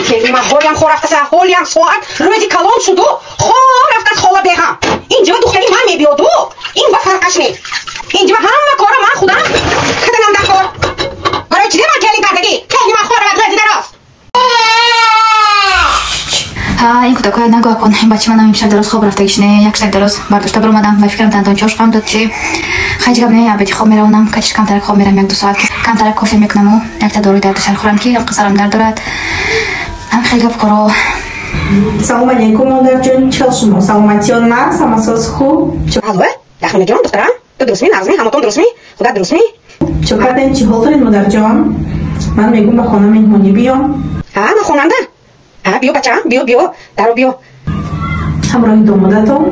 Келима ҳолям хор рафтаса, ҳолям соат рӯзи калон шуду хор рафтас хола беғам. Инҷо духтари ман мебиёду, ин ба фарқаш не. Инҷо ҳама кора ман худам каданам дар кор. Барои чизе ман келин кардагӣ? Келима хор равад рӯзи дароз. Ин кӯдакҳоя нагӯ акун бачи манам имшаб дароз хоб рафтагиш не, як шаб дароз бардошта баромадам ба фикрам дандончош хам дод чи. Хайҷ гап не, абеди хоб меравонам, качиш камтарак хоб мерам, як ду соат камтарак кофе мекунаму якта доруи дарду сар хӯрам ки сарам дард дорад. Ҳам хеле гап коро. Салом алейкум, модарҷон, чӣ хел шумо? Саломатиён нағз, ҳамасоз хуб? Алло, Дахминаҷон, духтарам, ту дурустми, нағзми, ҳаматон дурустми, худат дурустми? Чӣ кардем, чӣ ҳол доред, модарҷон? Ман мегӯм ба хона меҳмонӣ биём. Ҳа, ман хонанда. Ҳа, биё бачаам, биё, биё, даро биё. Ҳамроҳи домодатон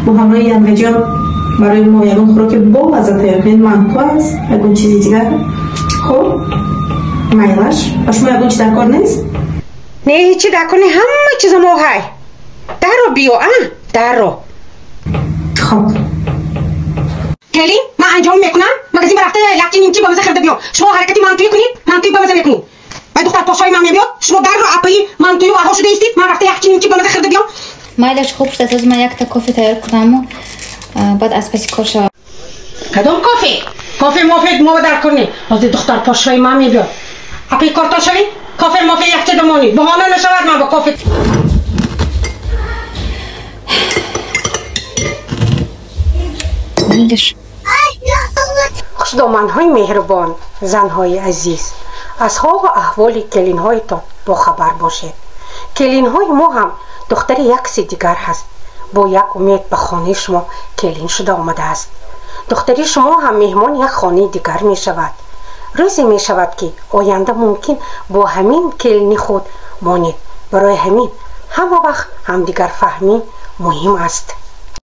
бо ҳамроҳи янгаҷон барои мо ягон хӯроки бо лаззат тайёр кунед. Манту аст, ягон чизи дигар. Хуб, майлаш. Ба шумо ягон чи дар кор нест? Не, ҳечи дар кор не, ҳама чиза мо ҳай. Даро биё, а? Даро. Хоб. Келин, ман анҷом мекунам, магазин ба рафта якчи нимчи ба маза харида биё. Шумо ҳаракати мантуӣ кунед, мантуӣ ба маза мекунед. Вай духтар пошои ман мебиёд, шумо дарро апаи мантую аҳо шуда истед, ман рафта якчи нимчи ба маза харида биём. Майлаш, хуб шуд, аз ман якта кофе тайёр кунаму баъд аз паси кор шавам. Кадом кофе? Кофе мофе мо дар кор не. Ҳозир духтар пошои ман мебиёд. Апаи кортон шавед, кофе мофе якча дамонед. Баҳона нашавад ман ба кофе. Видишь? Хушдоманҳои меҳрубон, занҳои азиз, аз ҳолу аҳволи келинҳоятон бохабар бошед. Келинҳои мо ҳам духтари якси дигар ҳаст. Бо як умед ба хонаи шумо келин шуда омадааст. Духтари шумо ҳам меҳмони як хонаи дигар мешавад. Рӯзе мешавад, ки оянда мумкин бо ҳамин келини худ монед. Барои ҳамин ҳама вақт ҳамдигарфаҳмӣ муҳим аст.